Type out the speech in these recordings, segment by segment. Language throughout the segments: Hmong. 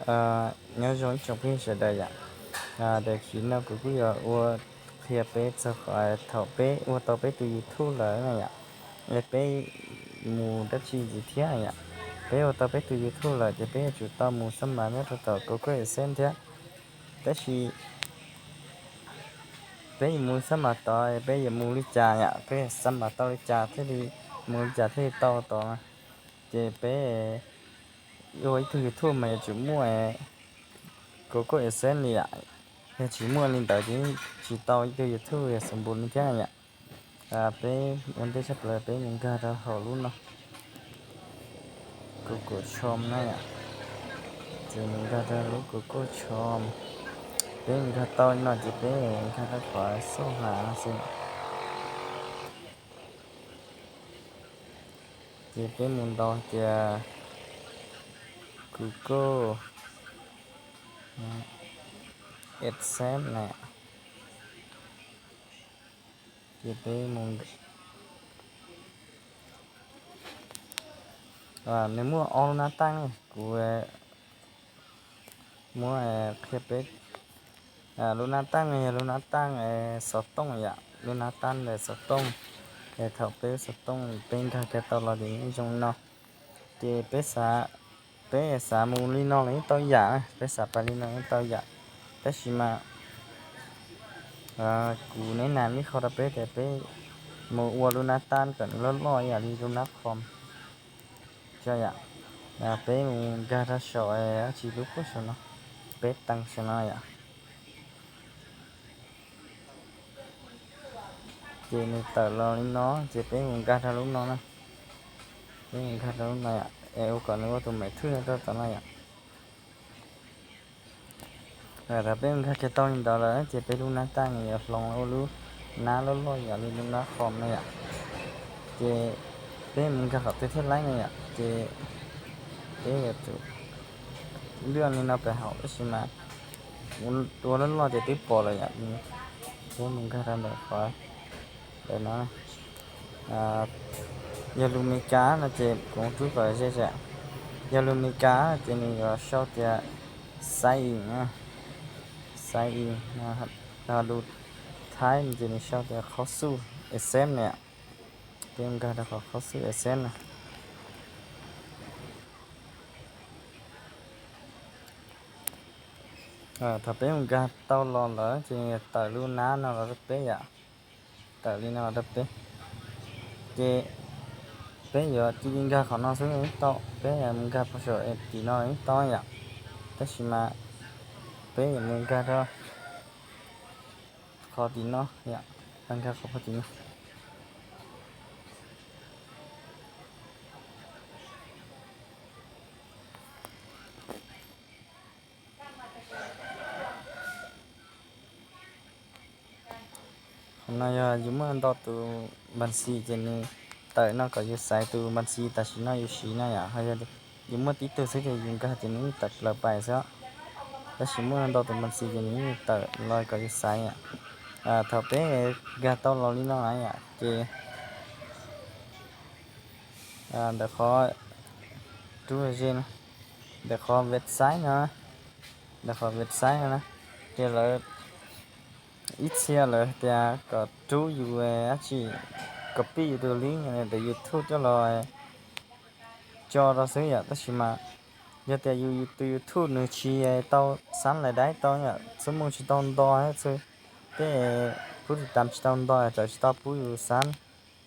Nyob zoo ib tsoom phooj ywg sawv daws yom. Tam sim no kuv kuj yuav ua qhia peb txog qhov thaum peb ua tau peb tus YouTube lawm na yom, es peb mus dab tsi ntxiv thiab yom. Peb ua tau peb tus YouTube lawm ces peb yuav tsum tau mus xab mas nyob rau tom Google AdSense thiab. Tab sis peb yuav mus xab mas tod peb yuav mus li cas yom, peb xab mas tau li cas thiaj li, mus li cas thiaj li tau tod. Ces peb ua ib tug YouTube mas yuav tsum muaj Google AdSense li yom. Yog tsis muaj li ntawd ces tsis tau ib tug YouTube yog xav npus li thiab yom. Peb ua ntej tshaj plaws peb mus nkag rau hauv lub no, Google Chrome na yom. Ces mus nkag rau lub Google Chrome, peb mus nkag tau li no ces peb nkag rau qhov xauj has no xwb. Ces peb mus ntaus tias Google AdSense na. Ces peb mus, nws muaj ob lub nab taaj ne, kuv muab qhia peb. Lub nab taaj no yog lub nab taaj xov tooj yom, lub nab taaj ntawm xov tooj. Es thaum peb xov tooj peb nkag kiag tau los ces yeej zoo li no. Ces peb xav, peb xav mus li no los yeej tau yam, peb xav pais li no yeej tau yam. Tab sis mas kuv neb nas ib qho rau peb tias peb mus ua lub nab taaj kom nws loj loj ib yam li lub nab qhom. Yom, peb mus nkag rau saum dab tsi lub puag saum no, peb tees saum no yom. Ces nws tawm los li no ces peb mus nkag rau lub no na. Peb mus nkag rau lub no yom, es ua kom nws ua tus maim thwj rau tom no yom. Thaum peb mus nkag kiag tau li ntawd lawm ces peb lub nab taaj nws yuav hloov ua lub nab loj loj yam li lub nab qhom na yom. Ces peb mus nkag qhov twg thiaj laib na yom, ces peb yuav tsum lwaj li no pem hauv tab sis mas ua loj loj ces twb pom lawm yom. Peb mus nkag rau ntawm qhov ntawm no. Yog lus Meskas no ces kuv rub kom ze ze. Yog lus Meskas ces nws yuav sau tias sign in, sign in. Lus Thaib ces nws sau tias qhov xuj accept na. Peb nkag rau qhov qhov xuj accept na. Thaum peb mus nkag tau los lawm ces tawm lub nab no los rau peb yom. Tawm li no los rau peb. Ces peb yuav cia li nkag qhov no xwb yeej tau, peb mus nkag puag saum tim no yeej tau yom. Tab sis mas peb yuav mus nkag rau qhov tim no yom, nkag qhov puag tim no. Qhov no yog yus muaj ntau tus npas xis ces nws tawm no kom yus xaiv tus npas xis tam sim no yus siv no yom. Ho yog yus muaj tib tug xwb ces yus nkag ces nws tawm plaws pais xwb. Tab sis muaj ntau tus npas xis ces nws tawm los kom yus xaiv yom. Thaum peb nkag tau los li no na yom ces ntawm qhov rub ze no, ntawm qhov website no, ntawm qhov website no na, ces lawv ib txhia lawv tias kom rub yus dab tsi, copy yus tus link ntawm YouTube coj los tso rau xwb yom. Tab sis mas yog tias yus tus YouTube nws tsis tau xab lais daib tau yom, xuab moos tsis tau nto, xwb tej pub tis tas tsis tau nto, tawm tsis tau pub yus xab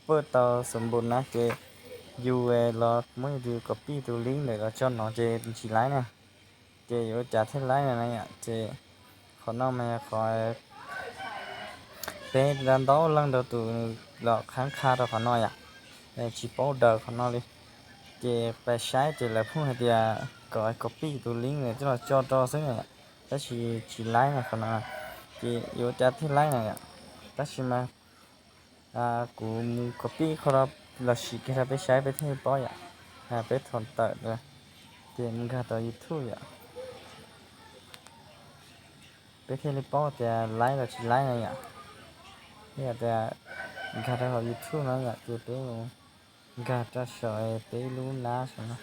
paj tau xu npus na ces yus los muab yus tus copy tus link ntawm los tso no ces tsis laib na. Ces yuav ua cas thiaj laib na yom. Ces qhov no mas yog qhov peb ntau leej rau tus los qhab qha rau qhov no yom, tsis paub daws qhov no li. Ces pais saib ces lawv pheej hais tias kom copy tus link ntawd coj los tso rau xwb na yom, tab sis tsis laib na qhov no. Ces yuav ua cas thiaj laib na yom. Tab sis mas kuv mus copy qhov no los sim kiag rau peb saib peb thiaj li paub yom. Peb thom tawm ces mus nkag rau YouTube yom, peb thiaj li paub tias laib los tsis laib na yom. Yog tias nkag rau hauv YouTube no yom ces peb mus nkag rau saum peb lub nab saum no,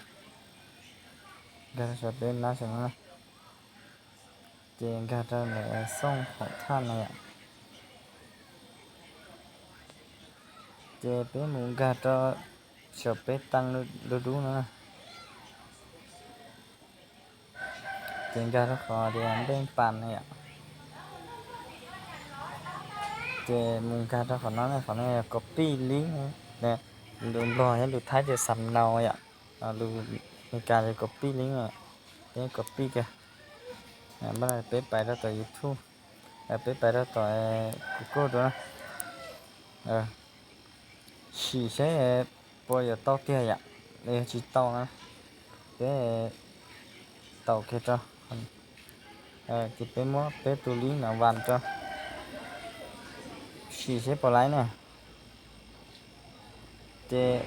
nkag rau saum peb lub nab saum no na. Ces nkag rau ntawm xooj khoom thaj no yom. Ces peb mus nkag rau saum peb tee dub dub no na. Ces nkag rau qhov tias npej pas na yom. Ces mus nkag rau qhov no ne, qhov no yog copy link, lus Nplog thiab lus Thaib tias xam nau yom, lus Meskas tias copy link, peb copy kiag. Peb pais rau tom YouTube, peb pais rau tom Google dua na. Sim seb puas yuav tau tiag yom, los yog tsis tau na. Peb taus kiag rau, ces peb muab peb tus link no vas rau, sim seb puas laib na. Ces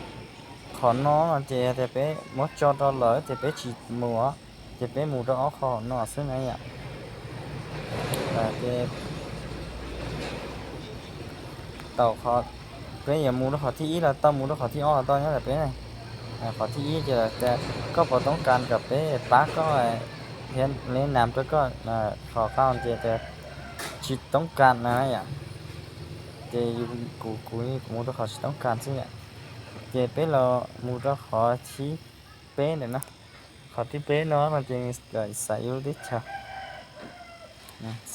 qhov no ces tias peb muab tso rau lawm ces peb tsis mus os, ces peb mus rau ob qho no xwb na yom. Ces tau qhov, peb yuav mus rau qhov thib ib los tau, mus rau qhov thib ob los tau nyob ntawm peb. Qhov thib ib ces tias koj puas toob kas kom peb pab koj, thiab le nam rau koj, qhov qau ces tias tsis toob kas na yom. Ces kuv, kuv, kuv mus rau qhov tsis toob kas xwb yom. Ces peb los mus rau qhov thib peb ntawm no. Qhov thib peb no no ces xaiv yus lub teb chaws,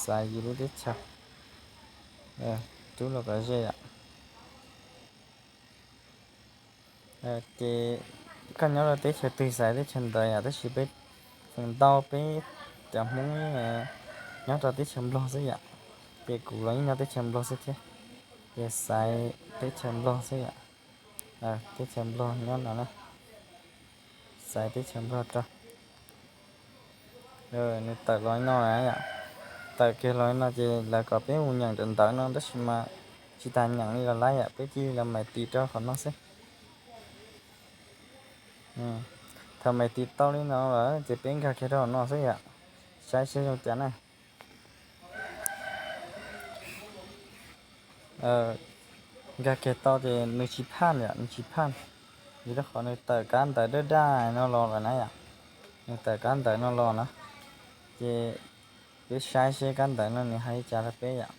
xaiv yus lub teb chaws, rub los kom ze yom. Ces koj nyob rau teb chaws twg xaiv teb chaws ntawd yom, tab sis peb feem ntau peb cov Hmoob nyob rau teb chaws Nplog xwb yom. Ces kuv los yeej nyob teb chaws Nplog xwb thiab, ces xaiv teb chaws Nplog xwb yom. Teb chaws Nplog nyob no na, xaiv teb chaws Nplog rau. Nws tawm los li no yom. Tawm kiag los li no ces lawv kom peb mus nyeem ntawv no tab sis mas tsis tas nyeem li los laib yom, peb cia li los mam tis rau qhov no xwb. Thaum mam tis tau li no lawm ces peb nkag kiag rau qhov no xwb yom, saib seb zoo cas na. Nkag kiag tau ces nws tsis phaj yom, nws tsis phaj, vim rau qhov nws tawm kab ntawv dawb daj no los lawm na yom. Nws tawm kab ntawv no los na, ces peb saib seb kab ntawv no nws hais li cas rau peb yom.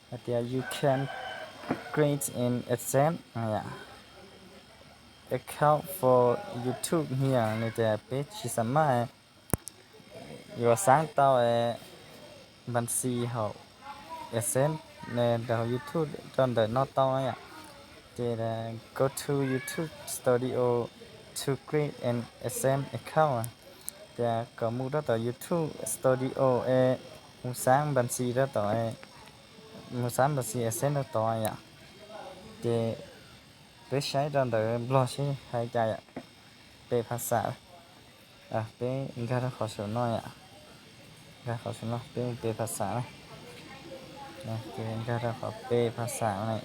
Hais tias you can create an account, account for YouTube here, nws tias peb tsis xam maj yuav xaab tau npas xis hauv AdSense rau YouTube rau ntawm no tau na yom. Ces go to YouTube Studio to create an AdSense account. Ces kom mus rau tom YouTube Studio es mus xaab npas xis rau tom, mus xaab npas xis AdSense rau tod yom. Ces peb saib rau ntawv Nplog seb hais cas yom. Pe phas xam, peb nkag rau qhov saum no yom. Nkag qhov saum no peb pe phas xam na. Ces nkag rau qhov pe phas xam na.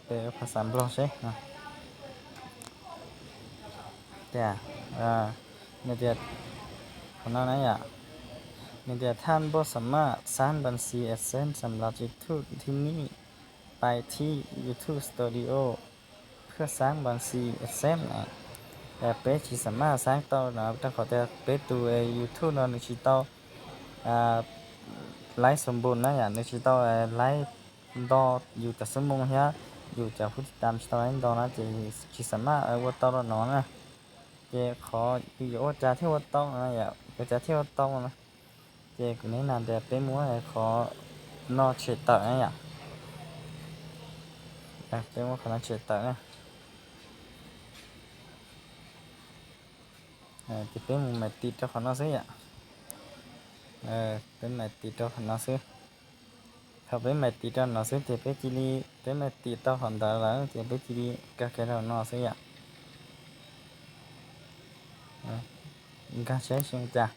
Pe phas xam Nplog seb. Tias, nws tias, qhov no na yom, nws tias ท่านผู้สามารถสร้างบัญชี AdSense สำหรับ YouTube ที่นี่ ไปที่ YouTube Studio เพื่อสร้างบัญชี AdSense. Peb tsis xam maj xaab tau no rau qhov tias peb tus YouTube no nws tsis tau laib xoo npus na yom, nws tsis tau laib nto, yus cov xuab moos thiab yus cov phub tis tas tsis tau laib nto na ces tsis xam maj ua tau rau no na. Ces qhov yus yuav ua cas thiaj ua tau na yom, ua cas thiaj ua tau na. Ces kuv neb na tias peb muab qhov no tshem tawm na yom. Peb muab qhov no tshem tawm na. Ces peb mus mam tis rau qhov no xwb yom. Peb mam tis rau qhov no xwb. Thaum peb mam tis rau no xwb ces peb cia li, peb mam tis tau qhov ntawd lawm ces peb cia li nkag kiag rau no xwb yom. Nkag seb zoo cas.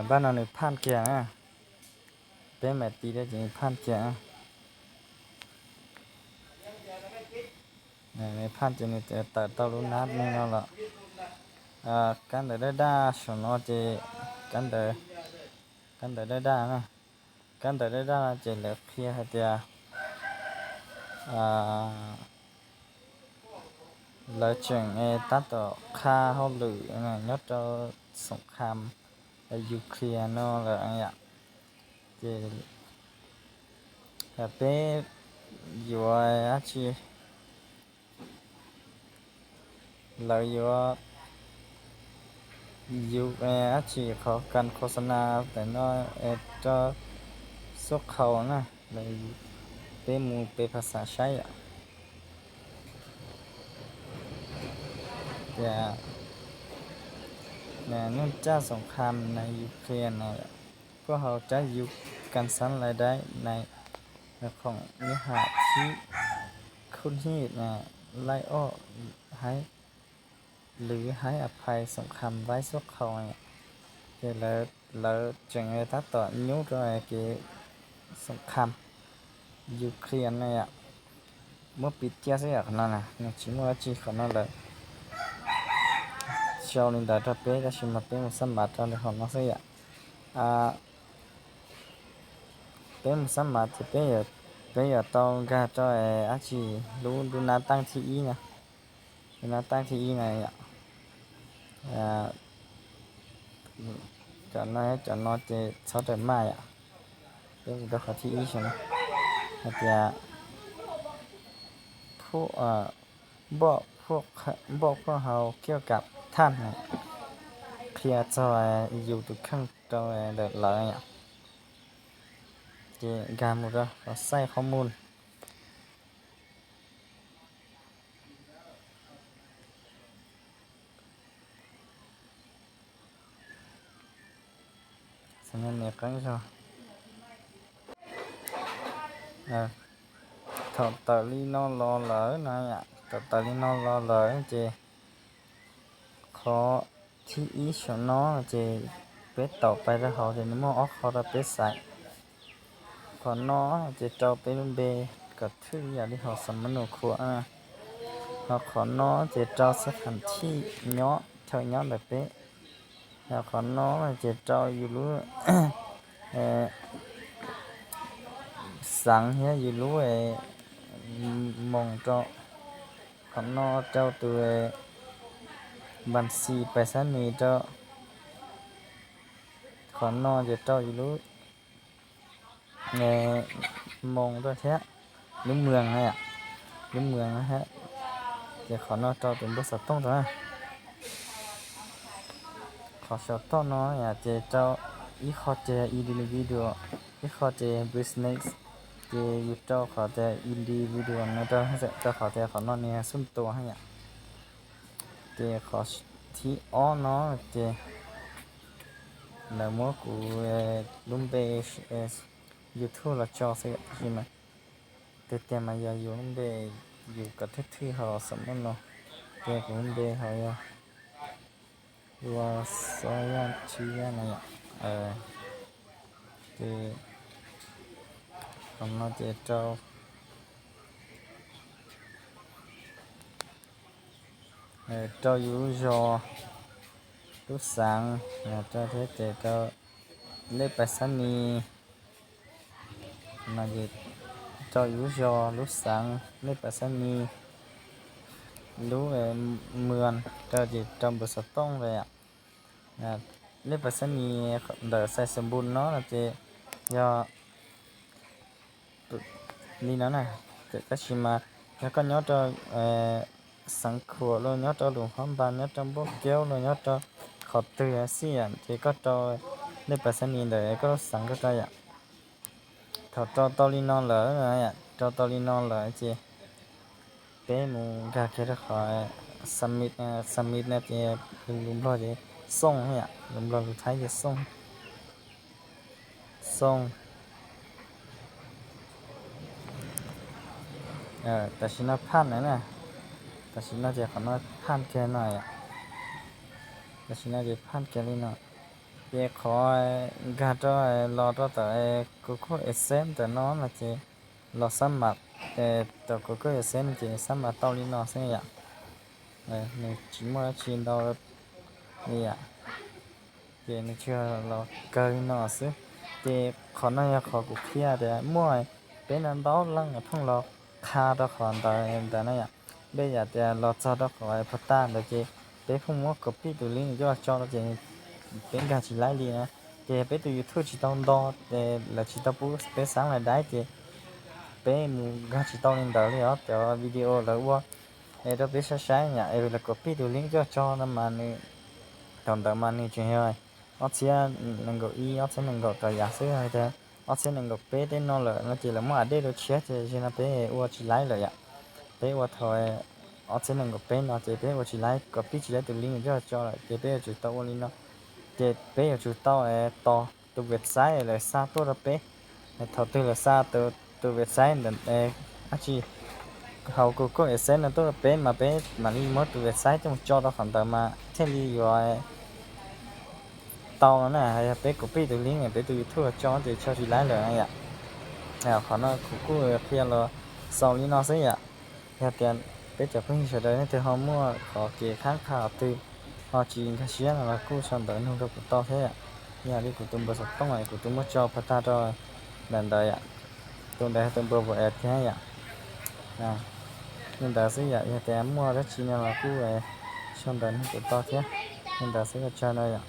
Npaj no nws phaj kiag na. Peb mam tis rau ces nws phaj kiag. Nws phaj ces nws tawm tau lub nab me no los. Kab ntawv dawb daj saum no ces kab ntawv, kab ntawv dawb daj na. Kab ntawv dawb daj no ces lawv qhia hais tias, lawv tseem tab tom qha hauj lwm nyob rau xoom kham Ukraine no lawm yom. Ces peb yuav dab tsi, lawv yuav, yuav dab tsi qhov kas khos xa na ntawm no rau xub qhau na, peb mus pe phas xas saib yom. Tias neeg caj xoom kham na Ukraine na, kuj hau cab yus kas xab lais dai na, khoom nyob has thib khub hnij na, laij oj haib, lwv haib a phais xoom kham vaib xub qhau. Ces lawv tseem tab tom nyub rau kev xoom kham Ukraine na yom. Muab piv tiaj xwb yom, qhov no na nws tsis muaj dab tsi, qhov no lawv sau li ntawd rau peb tab sis mas peb mus xab mav rau li hauv no xwb yom. Peb mus xab mav ces peb yuav tau nkag rau dab tsi, lub nab taaj thib ib na, lub nab taaj thib ib na yom. Cov no, cov no ces txhob rawm maj yom. Peb mus rau qhov thib ib xwb na, hais tias พวกพวกเขาเกี่ยวกับท่าน qhia txog yus tus kheej rau ntawm lawv yom. Ces nkag mus rau qhov xaij qhov mus. Xav me me qeeb zog. Thaum tawm li no los lawm no, thaum tawm li no los lawm ces qhov thib ib saum no ces peb taum pais rau hauv ces nws muaj ob qho rau peb xaiv. Qhov no ces rau peb lub npe kom thwj ib yam li hauv xam mab nus khuam, ho qhov no ces rau xab thas thij nyob chaw nyob ntawm peb. Yog qhov no ces rau yus lub xeev thiab yus lub moos rau. Qhov no rau tus npas xis pais xab nis rau. Qhov no ces rau yus lub moos rau thiab, lub moos na, lub moos na thiab. Ces qhov no rau tus npawb xov tooj rau na. Qhov saum toj no ces rau ib qho ces individual, ib qho ces business. Ces yus rau qhov tias individual no rau, rau qhov tias qhov no nws xub ntua yom. Ces qhov thib ob no ces lawv muab kuv lub npe YouTube los tso xwb yom, tab sis mas tiag tiag mas yog yus lub npe, yus kom thwj thwj hauv xam mab nus. Ces kuv lub npe hauv yog Ua Xov Yaj Tsis Yaj no yom. Ces qhov no ces rau, rau yus lub zos, lub xeev, rau thiab ces rau lej pas xab nis. No ces rau yus lub zos, lub xeev, lej pas xab nis, lub moos, rau ces rau npawb xov tooj lawm yom. Lej pas xab nis ntawm xais xas npus no no ces yog li no na. Tab sis mas yog koj nyob rau xeev khuam los, nyob rau lus hab npas, nyob rau npauj kiaub los, nyob rau qhov twg xij yom, ces koj rau lej pas xab nis ntawm koj lub xeev koj rau yom. Thaum rau tau li no lawm, rau tau li no lawm ces peb mus nkag kiag rau qhov submit, submit no ces lus Nplog ces xoo yom, lus Nplog lus Thaib ces xoo, xoo. Tam sim no phaj na, tam sim no ces qhov no phaj kiag no yom. Tam sim no ces phaj kiag li no. Ces qhov nkag rau los rau tom Google AdSense ntawm no no ces los xab mam, tom Google AdSense ces xab mam tau li no xwb yom. Nws tsis muaj dab tsi ntau li yom. Ces nws tsuas los kawg li no xwb. Ces qhov no yog qhov kuv qhia tias muaj peb no ntau leej pheej los qha rau qhov ntawd ntawd na yom. Peb yam tias los txog rau qhov pos tag ntawd ces peb pheej muab copy tus link coj los tso no ces peb nkag tsis laib li na. Ces peb tus YouTube tsis tau nto, lawv tsis tau pub peb xab lais daib ces peb mus nkag tsis tau li ntawd li os. Cov video lawv ua es rau peb saib saib yam es lawv copy tus link coj tso no mas nws, thaum ntawd mas nws tseem yog ob txhiab nees nkaum ib, ob txhiab nees nkaum tau yam xwb, hais tias ob txhiab nees nkaum peb tej no lawm no ces lawv muab update rau tshiab ces zaum no peb ua tsis laib lawm yom. Peb ua thaum ob txhiab nees nkaum peb no ces peb ua tsis laib, copy tsis laib tus link coj tso lawm ces peb yuav tsum tau ua li no. Ces peb yuav tsum tau tos tus website lawv xa tuaj rau peb. Thaum twg lawv xa tus website ntawd, dab tsi, hauv Google AdSense no tuaj rau peb mas peb mam li muab tus website coj mus tso rau qhov ntawd mas thiaj li yuav tau no na. Yog peb copy tus link peb tus YouTube tso ces tso tsis laib lawm yom. Qhov no kuv kuj qhia los xaus li no xwb yom. Yog tias peb cov phooj ywg sawv daws leej twg ho muaj qhov kev qhab qha qhov twg ho tsis nkag siab no los kuj sau ntawv nug rau kuv tau thiab yom. Yog li kuv tus npawb xov tooj kuv twb muab tso pov tag rau ntawm ntawd yom. Tus ntawd yog tus npawb Viber thiab yom. Li ntawd xwb yom, yog tias muaj dab tsi no los kuj sau ntawv nug kuv tau thiab. Li ntawd xwb, ua tsaug no yom.